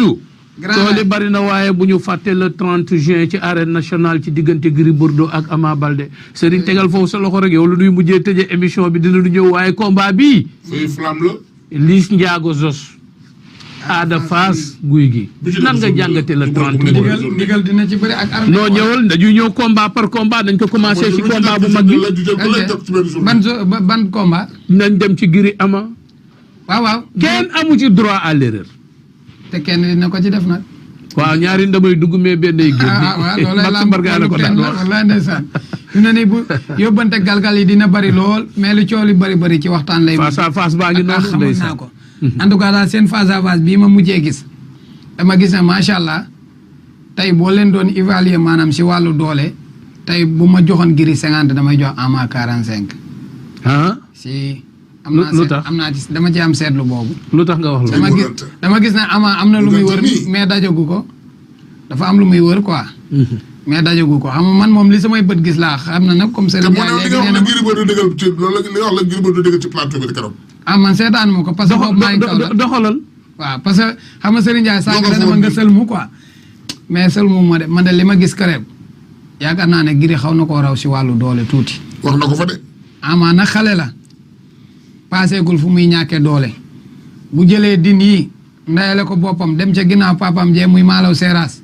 Modou. tool yi bari na waaye bu ñu fàtte le 30 juin ci arène nationale ci diggante Gris Bordeaux ak Ama Baldé Serigne tegal foofu sa loxo rek yow lu nuy mujjee tëjee émission bi dina lu ñëw waaye combat bii. feuille flamme la. Liss Ndiago Zos. Ada Fass Gouye Gui. nan nga jàngate le 30 ndigal dina ci bëri ak. non ñëwal dañuy ñëw combat par combat dañ ko commencé ci combat bu mag bi. ban combat. nañ dem ci Gris Ama. waaw. kenn amu ci droit à l'erreur. te kenn dina ko ci def nag. waaw ñaari ndamay dugg mais benn yi génn. waaw loolay Max Mbargane ko daan wax wallaay ndeysaan fi mu ne nii bu yóbbante galgal yi dina bëri lool mais lu coow li bëri ci waxtaan lay. face à face baa ngi noonu xamoon naa ko. en tout cas daal seen face à face bii ma mujjee gis dama gis ne macha allah tey boo leen doon évaluer maanaam si wàllu doole tey bu ma joxoon Gris 50 damay jox Ama 45. si. am naa ci dama ci am seetlu boobu. lu tax nga wax loolu. dama gis ne Ama am na lu muy wër mais dajagu ko dafa am lu muy wër quoi. mais dajagu ko xam nga man moom li samay bët gis laa xam na nag comme. Serigne Ndiaye léegi nee na Gris Bordeaux dëggal ci loolu la wax la Gris Bordeaux dëggal ci plateau bi keroog. man seetaan ma ko parce que boobu maa ngi kaw la doxalal. waaw parce que xam nga Serigne Ndiaye sànq dana ma nga sëlmu quoi. mais sëlmu ma de man de li ma gis keroog yaakaar naa ne Gris xaw na koo raw si wàllu doole tuuti. wax na ko fa de. Ama nag xale la. paaseegul fu muy ñàkkee doole bu jëlee din yi ndayale ko boppam dem ca ginnaaw papam jee muy maalaw seeraas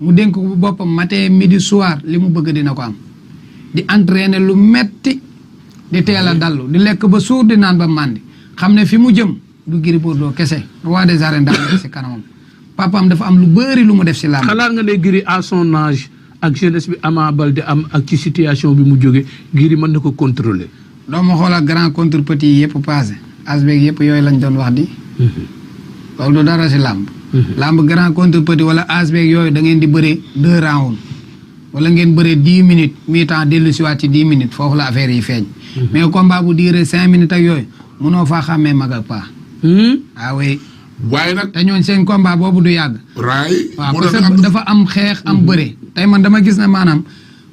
mu dénk ko boppam matin midi soir li mu bëgg dina ko am di entraîner lu metti di teel a dallu di lekk ba suur di naan ba màndi xam ne fi mu jëm du Gris Bordeaux kese roi des arènes daal si kanamam papam dafa am lu bëri lu mu def si làmb. xalaat nga ne Gris à son âge ak jeunesse bi Ama Baldé am ak ci situation bi mu jóge Gris mën na ko contrôler. doo ma xool ak grand contre petit yi yëpp passé asbeeg yëpp yooyu lañ doon wax di. loolu du dara si làmb. làmb grand contre petit wala asbeeg yooyu da ngeen di bëree 2 rounds wala ngeen bëree 10 minutes mi-temps dellu si waat ci 10 minutes foofu la affaire yi feeñ. mais combat bu diiree 5 minutes ak yooyu mënoo faa xàmmee mag ak paa. ah oui. waaye nag. te ñooñ seen combat boobu du yàgg. waaw parce que dafa am xeex am bëre. tey man dama gis ne maanaam.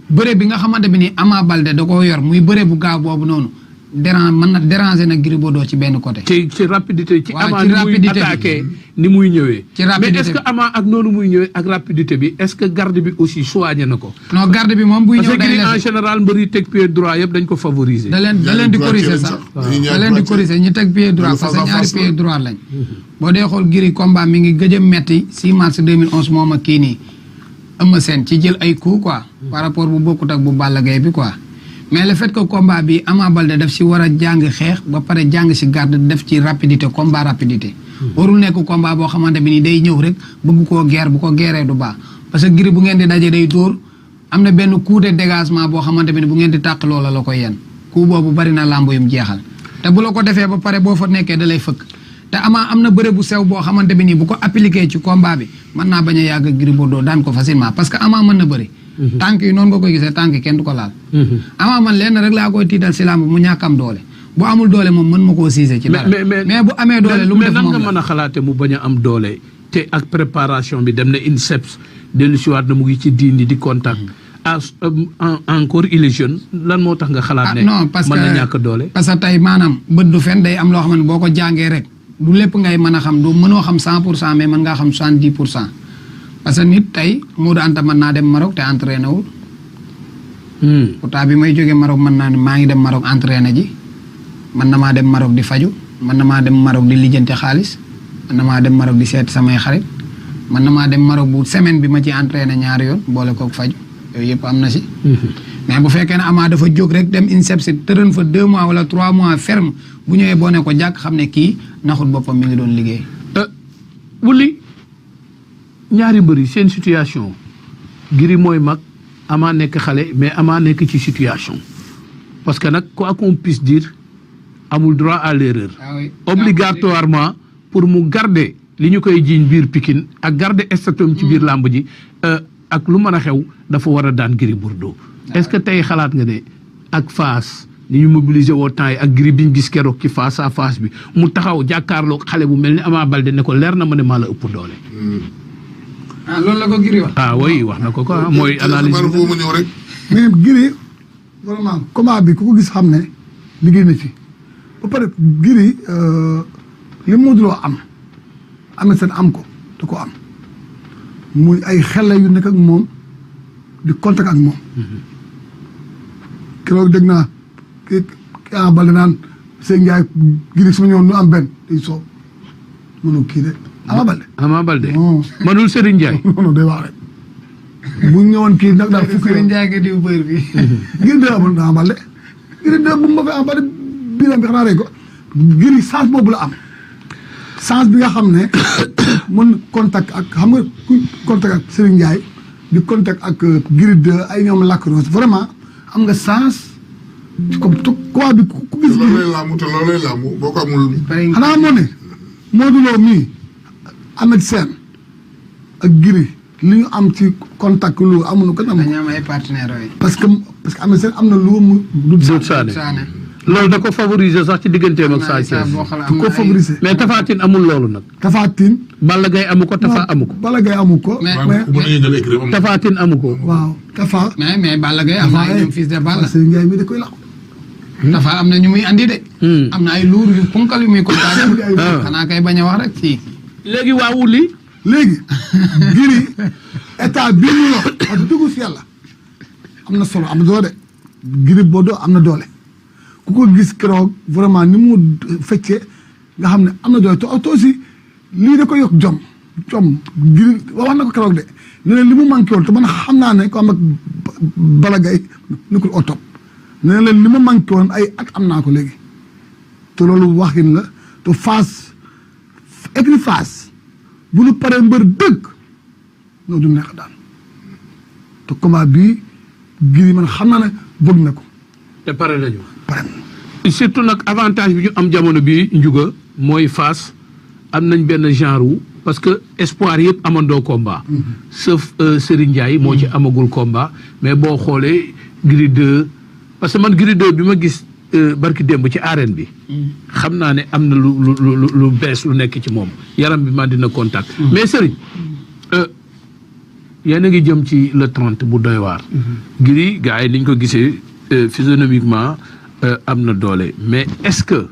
bëre bi nga xamante bi ni Ama Baldé da koo yor muy bëre bu gaaw boobu noonu mën na déranger na Gris Bordeaux ci benn côté. ci rapidité ci Ama ni muy attaqué ni muy ñëwee. ci rapidité mais est-ce que Ama ak noonu muy ñëwee ak rapidité bi est-ce que garde bi aussi soigné na ko. non garde bi moom buy ñëw day parce que Gris en général mbër yi teg pied droit yëpp dañ ko favoriser. da leen di corriger sax da leen di corriger ñi teg pied droit parce que ñaari pied droit lañ. boo dee xool Gris combat mi ngi gëj a metti 6 mars 2011 moom ak kii nii. Eumeu Sène ci jël ay coups quoi par rapport bu bokkut ak bu Balla Gaye bi quoi mais le fait que combat bi Ama Baldé daf si war a jàng xeex ba pare jàng si garde def ci rapidité combat rapidité warul nekk combat boo xamante bi ni day ñëw rek bëgg koo geer bu ko geeree du baax parce que Gris bu ngeen di daje day dóor am na benn coup de dégagement boo xamante bi ni bu ngeen di tàq loola la koy yen coup boobu bari na làmb yum jeexal te bu la ko defee ba pare boo fa nekkee da lay fëkk te Ama am na bëre bu sew boo xamante bi nii bu ko appliqué ci combat bi mën naa bañ a yàgg Gris Bordeaux daan ko facilement parce que Ama mën na bëri. tànk yi noonu nga koy gisee tànk yi kenn du ko laal. Ama man lenn rek laa koy tiital si làmb mu ñàkk am doole bu amul doole moom mën ma koo siise ci dara. mais bu amee doole lu mu def moom mais nan nga mën a xalaate mu bañ a am doole te ak préparation bi dem na INSEPS dellusiwaat na mu ngi ci diini di contact. encore il est jeune lan moo tax nga xalaat ne. non parce que mën na ñàkk doole. parce que tey maanaam bët du fen day am loo xam ne boo ko jàngee rek. du lépp ngay mën a xam du mënoo xam 100% mais mën ngaa xam 70% parce que nit tey Modou Anta mën naa dem Maroc te entraîné wul. pourtant bi may jógee Maroc mën naa ne maa ngi dem Maroc entraîné ji mën na maa dem Maroc di faju mën na maa dem Maroc di lijjanti xaalis mën na maa dem Maroc di seet samay xarit mën na maa dem Maroc bu semaine bi ma ci entraîné ñaari yoon boole kook faju yooyu yëpp am na si. mais bu fekkee ne Ama dafa jóg rek dem INSEP si tërën fa 2 mois wala 3 mois ferme bu ñëwee boo ne ko jàkk xam ne kii naxut boppam mi ngi doon liggéey. wuli ñaari mbër yi seen situation Gris mooy mag Ama nekk xale mais Ama nekk ci situation parce que nag quoi qu'on puisse dire amul droit à l'erreur. obligatoirement pour mu garder li ñu koy jiiñ biir Pikine ak garder estatum ci biir làmb ji ak lu mën a xew dafa war a daan Gris Bordeaux. est-ce que tey xalaat nga ne ak Fass ni ñu mobiliser woo temps yi ak Gris bi ñu gis keroog ci face à face bi mu taxaw jàkkaarloo xale bu mel ni Ama Baldé ne ko leer na ma ne maa la ëpp doole. loolu la ko Gris wax. oui wax na ko mooy analyse foofu ma ñëw rek. mais Gris vraiment combat bi ku ko gis xam ne liggéey na ci ba pare Gris li mu mënuloo am na seen am ko da ko am muy ay xale yu nekk ak moom di contact ak moom keroog dégg naa kii Ama Baldé naan Sëñ Ndiaye Gris su ma ñëwoon ñu am benn day soob mënu kii de Ama Baldé Ama Baldé non manul Serigne Ndiaye non day wax rek bu ñu ñëwoon kii nag daal fukki Serigne Ndiaye nga diw bër bi. Gris de amul Ama Baldé Gris de bu ma fi Ama Baldé biiram bi xanaa rey ko Gris chance boobu la am chance bi nga xam ne mën contact ak xam nga ku contact ak Serigne Ndiaye di contact ak Gris de ay ñoom Lac Rose vraiment am nga chance comme quoi bi ku gis loolu lay laamu te loolu lay laamu boo ko amul. xanaa moo ne Modou Lo mii Ahmed Sène ak Gris li ñu am ci contact lu amuñu ko am dañu am ay partenaires yooyu. parce que Ahmed Sène am na lu mu du Doudou Sané loolu da ko favoriser sax ci digganteem ak Sa Thiès du ko favoriser mais Tapha Tine amul loolu nag Tapha Tine Balla Gaye amu ko Tapha amu ko Balla Gaye amu ko Mais- waaw bu mën a yëngal écrit am. Tapha Tine amu ko waaw Tapha mais Balla Gaye am na ay ñoom fils de Balla. Sëñ Ndiaye mi da koy laq Tafa am na ñu muy andi de. am na ay luur yu punkal yu muy kontaan. Ah. xanaa kay bañ a wax rek fii. léegi waa Wuli léegi Gris état bii ñu yor wax dëgg si yàlla am na solo am na doole de Gris Bordeaux am na doole ku ko gis keroog vraiment ni mu feccee nga xam ne am na doole te aussi lii da ko yokk jom Gris wax na ko keroog de ne leen li mu manqué woon te man xam naa ne ko am ak Balla Gaye ni ko au top ne leen li ma manqué woon ay at am naa ko léegi te loolu waxin la te Fass écrit Fass bu ñu paree mbër dëgg noo du neex daal te combat bii Gris man xam naa ne bëgg na ko te pare nañu pare surtout nag avantage bi ñu am jamono bi njuga mooy Fass am nañ benn genre wu parce que espoir yëpp amandoo combat sauf Serigne Ndiaye moo ci amagul combat mais boo xoolee Gris 2 parce que man Gris 2 bi ma gis barki démb ci arène bi xam naa ne am na lu bees lu nekk ci moom yaram bi man dina contact mais Serigne yéen a ngi jëm ci le 30 bu doy waar Gris gars yi niñ ko gisee physionomiquement am na doole mais est-ce que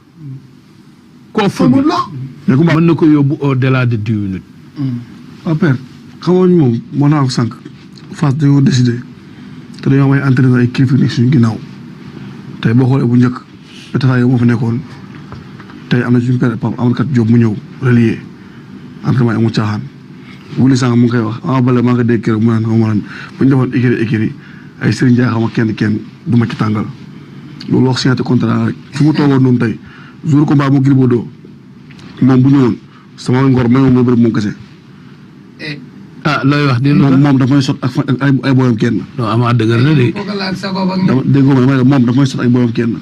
koo mu la mën na ko yóbbu au delà de 10 minutes waaw père xamoon ñu moom moo naa ko sànq Fass dañoo décidé te dañoo am ay entraîneur ay kilifa nekk suñu ginnaaw tey boo xoolee bu njëkk pétaxa yow moo fa nekkoon tey am na suñu père Pape Amadou Diop mu ñëw relier entraînement yi amul caaxaan wuli sànq mu ngi koy wax Ama Baldé maa ngi dégg keroog mu naan xaw ma lan bu ñu defoon écurie ay Serigne Ndiaye xaw ma kenn du ma ci tàngal loolu wax signature contrat rek fu mu toogoon noonu tey jour combat mu Gris Bordeaux moom bu ñëwoon sama ngor may moom bëri moom kese ah looy wax di moom daf may sot ak ay booyam kenn non Ama dëgër na de foog laal sa bopp ak dama dégg nga moom daf may sot ay booyam kenn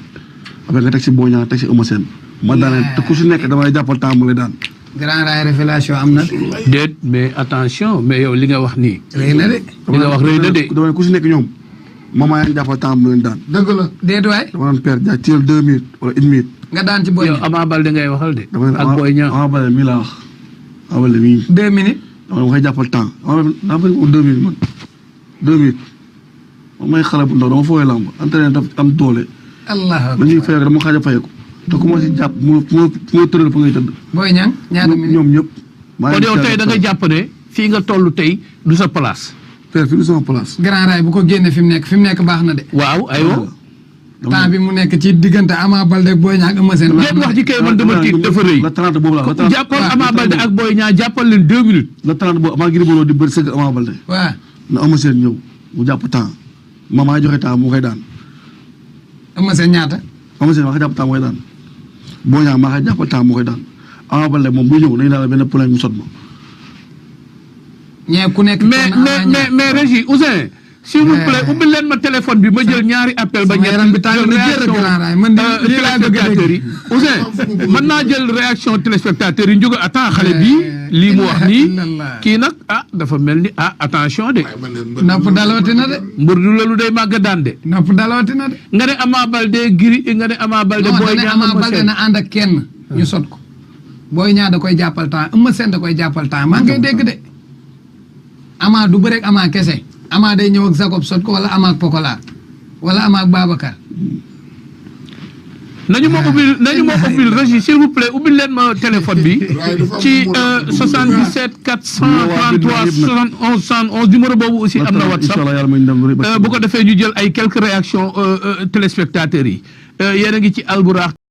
après nga teg si Boy Niang teg si Eumeu Sène ma daanee te ku si nekk damay jàppal temps mu lay daan grand raay révélation am na de. déet mais attention mais yow li nga wax nii rëy na de. li nga wax rëy na de dama ne ku si nekk ñoom maman yaa ngi jàppal temps mu leen daan dëgg la déet waay dama naan père jaay teel 2 minutes wala 1 minute nga daan ci boy yow Ama Baldé ngay waxal de dama ne ak Boy Niang Ama Baldé mii laa wax Ama Baldé mii 2 minutes. dama ne ma koy jàppal temps daa bëri 2 minutes man 2 minutes man may xale bu ndaw dama fooyee lamb entraîné daf am doole allah dañuy fay dama xaaj a fayeku te ku ma si jàpp mu tëral fa ngay tëdd Boy Niang ñaata minutes. ñoom ñëpp kon yow tey da nga jàpp ne fii nga toll tey du sa place père fii du sama place grand raay bu ko génne fi mu nekk baax na de. waaw aywa temps bi mu nekk ci diggante Ama Baldé ak Boy Niang ak Eumeu Sène. déet wax ji kay man dama tiit dafa rëy la 30 boobu la la jàppal Ama Baldé ak Boy Niang jàppal leen 2 minutes la 30 boobu amaa Gris Bordeaux di bëri sëgg Ama Baldé waaw na Eumeu Sène ñëw mu jàpp temps maa joxe temps mu koy daan Eumeu Sène ñaata. Eumeu Sène maa koy jàpp temps mu koy daan Boy Niang maa koy jàpp temps mu koy daan Ama Baldé moom bu ñëw dañu daal benn problème mu sot ma ñee ku nekk. mais Régis Ouzin s'il vous plaît ubbi leen ma téléphone bi ma jël ñaari appel ba sama yaram bi tàng na jër grand raay man lii laa bëgg a téléspectateurs yi Ouzin mën naa jël réaction téléspectateurs yi njóga attends xale bii lii mu wax nii kii nag dafa mel ni attention de nopp dalooti na de. mbër du lalu day màgg daan de nopp dalooti na de. nga ne Ama Baldé Gris nga ne Ama Baldé Boy Niang Ama Baldé na ànd ak kenn ñu sot ko Boy Niang da koy jàppal temps Eumeu Sène da koy jàppal temps maa ngi koy dégg de Ama du bëreeg Ama kese Ama day ñëw ak Jacob sot ko wala Ama ak Pokola wala Ama ak Babacar nañu ma ubbil régie s'il vous plaît ubbil leen ma téléphone bi ci 77 433 71 71 numéro boobu aussi am na WhatsApp bu ko defee ñu jël ay quelques réactions téléspectateurs yi yéen a ngi ci Albourakh